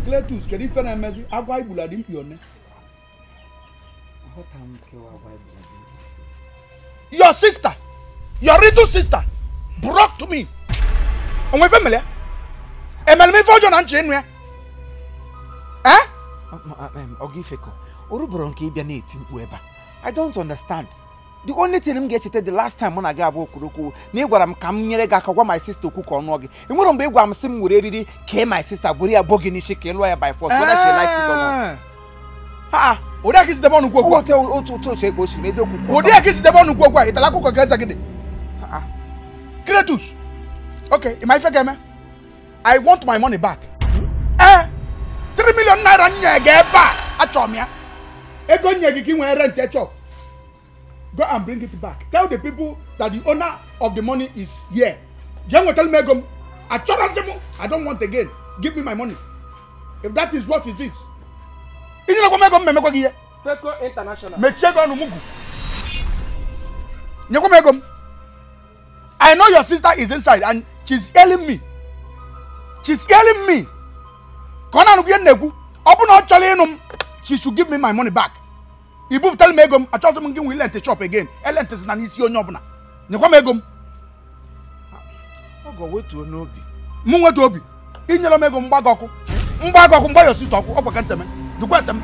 Cletus, kedu ife na-emezi agwa igbula dị mkpi one? Your sister, your little sister, brought to me. Onwe ife mele? Emele m ife ọjọọ na nche enu ya? Eh? Ogifeko, oruboro nke ịbịa na-eti mkpu ebe a. I don't understand. The only thing m ga-echeta the last time mụ na gị abụọ kwuru okwu na ị gwara m ka m nyere gị aka gwa my sister okwu ka ọ nụọ gị. Ị nwere mgbe ị gwara m sị m were eriri kee my sister buru ya bo gị n'isi ka ị lụọ ya by force whether she likes it or not. Ha, ụdị aka isi debe ọnụ kwuo okwu. Otu otu otu ekpo osiri eziokwu kwuo. Ụdị aka isi debe ọnụ kwuo okwu a, ịtala akwụkwọ ka eze gị dị. Cletus, okay, ịma ife ga-eme? I want my money back. 3 million naira nye gị ebe a, achọrọ m ya. Ego nye gị ka ị nwee rent chop. Go and bring it back. Tell the people that the owner of the money is here. I don't want again. Give me my money. If that is what it is. Feko International. I know your sister is inside and she's yelling me. She's yelling me. She should give me my money back. Ibu tell me egom, I trust him we lent the shop again. Elent is na nisi onye obuna. Nyekwa m egom. Ogo wetuo n'obi. Mu nwetu obi. Inyere m ego mgbago ọkụ. Mgbago ọkụ mgba your sister ọkụ, ọkwa ka nseme. Jukwa nsem.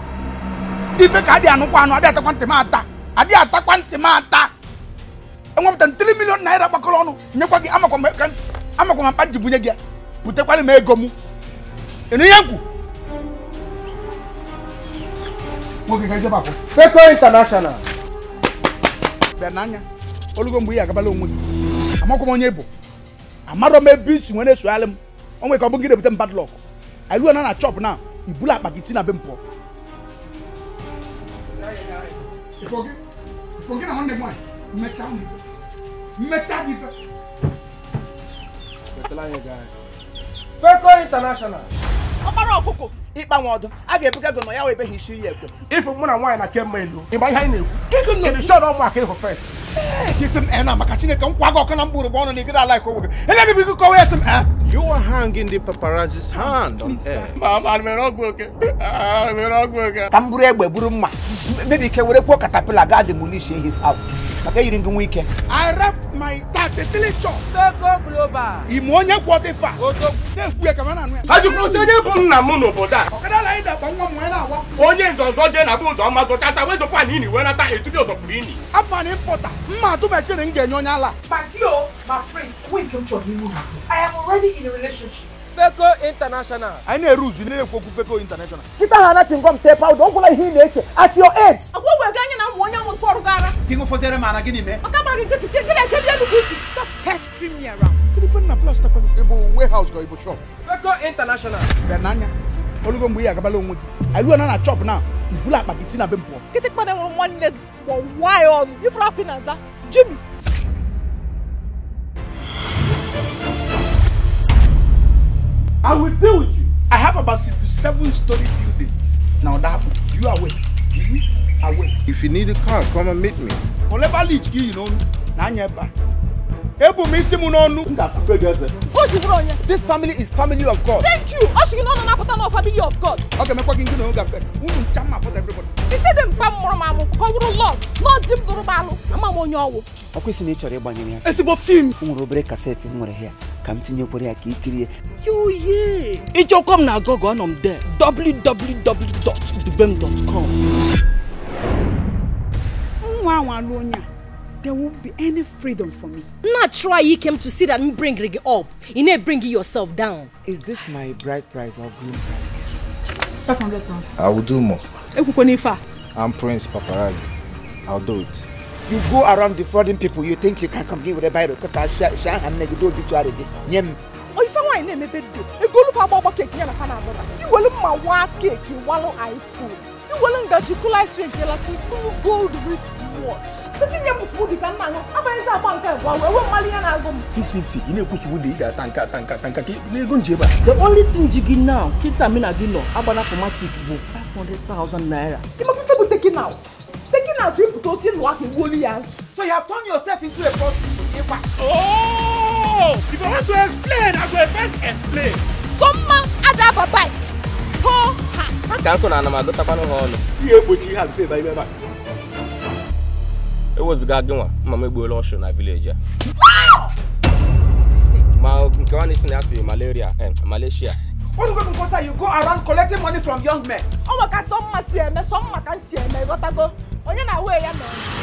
Ife ka adị anụkwa anụ, adị atakwa ntị m ata. Adị atakwa ntị m ata. Enwepụta 3 million naira gbakọrọ ọnụ. Nyekwa gị amakwa m ka amakwa m mkpa ji bunye gị ya. Butekwala m ego m. Enu ihe nkwu. Feko International. Benanya, olugo mgbe ya agabala onwe gị. Amakwa m onye bụ. Amarọ m ebe isi nwere esogharị m. O nwere ka ọ bụ gị na-ebute m bad luck. I ruo na chop na ibulu akpa gị si na be m pụọ. Ifo gị na nwanne m nwaanyị, mmecha m ife. Mmecha gị ife. Feko International. Ọkpara ọkụkọ ịkpa nwa ọdụ a ga-ebuga gị nọ ya wee beghị isi ya ekwe. Ifu mụ na nwaanyị na kemma elu. Ịma ihe anyị na-ekwu. Kedu shọrọ ụmụaka ịhụ fes. Kisi m na maka Chineke nkwa gị ọkụ na mkpụrụ bụ ọnụ na igide ala onwe gị. Ele bibi gị kọwa esi m You are hanging the paparazzi's hand on air. Mama, mere ọgwụ oke. Mere ọgwụ oke. Ka m buru egbe buru mma. Mebi ike were kwuo caterpillar gaa demolish his house. Maka yiri ngị nwa ike. I left my 33 shop. Feko Global. Ime onye gwọ dị fa. Na-ekwu ya ka m na-anụ ya. Ajụkwuru sị onye bụ nna m n'obodo a. Ọkada anyị dakpa nwa m nwee na-awa. Onye nzọzọ jee na bụ ụzọ ọma zọchasa wezụpụ ana ini wee nata etubi ụzọ pụrụ ini. Apa na ịmpọta mma atụbachiri m ga-enye onye ala. My Cleo, my friends, wait, come to me. I am already in a relationship. Feko International. Anyị na-eru uzu na-ekwu okwu Feko International. Kịta ha anachi ngwa m tee pawuda ọgwụla ihe ị na-eche at your age. Agwa wee ganye na ụmụ onye nwe ọrụ gara. Gị ṅụfọziere m ara gịnị mee? Maka gbara gị nkịtị gị na-ekeli elu gị isi. Stop pestering me around. Kedu ife nna plasta kwa ịbụ warehouse ka ịbụ shop? Feko International. Benanya, olugo mgbe ị agabala onwe gị. I ruo na chop na ibulu akpa gị si na be m pụọ. Kịtịkpa na nwere nwanne gbọwa ya ọnụ. Ifuru afọ na-aza Jimmy. I will deal with you. I have about 67-story buildings. Now that you are aware. You are aware. If you need a car, come and meet me. Forever leech you know. Na nyeba. Ebu mi si mu n'onu. This family is family of God. Thank you. Us you know na put no family of God. Okay, me kwa kingi no gafe. Unu chama for everybody. He said them pam moro mamu ko wuru love. No dim guru balu. Ama mo onye owo. Okwesi na ị chọrọ ịgbanyere ya. Ezigbo film. O nwere obere kaseti m nwere here. Ka m tinyekwere ya ka ikirie. Yo ye. Ịchọkwa m na Google anọ m there. www.dubem.com. Nwa anwa onye a. There won't be any freedom for me. Not try you came to see that me bring it up. You need bring yourself down. Is this my bride price or groom price? 500,000. I will do more. I'm Prince Paparazzi. I'll do it. You go around defrauding people. You think you can come give with a Bible? Oh, if I want to name a go for a cake, you will my cake, you wallow iPhone. You will get you cool ice cream, gold wrist watch. $650, you know, tanka, The only thing you get now, kita mina gino, abana automatic, 500,000 naira. You must be taken out. Taking out, you put in work in Williams. So you have turned yourself into a prostitute. Oh! If I want to explain, I will first explain. Some man adaba bike. Oh! Ka nkụ na ana m agụtakwanụ ha ọnụ. Ihe egbochi ihe alfe ebe ebe a. Ewezuga gị nwa, mma m egbuola ọshụ na vileji a. Ma nke nwa na-esi na ya si malaria, Malaysia. What do you go you go around collecting money from young men? Oh, my God, some must see me, some can see me. Got to go. Onye na we ya me.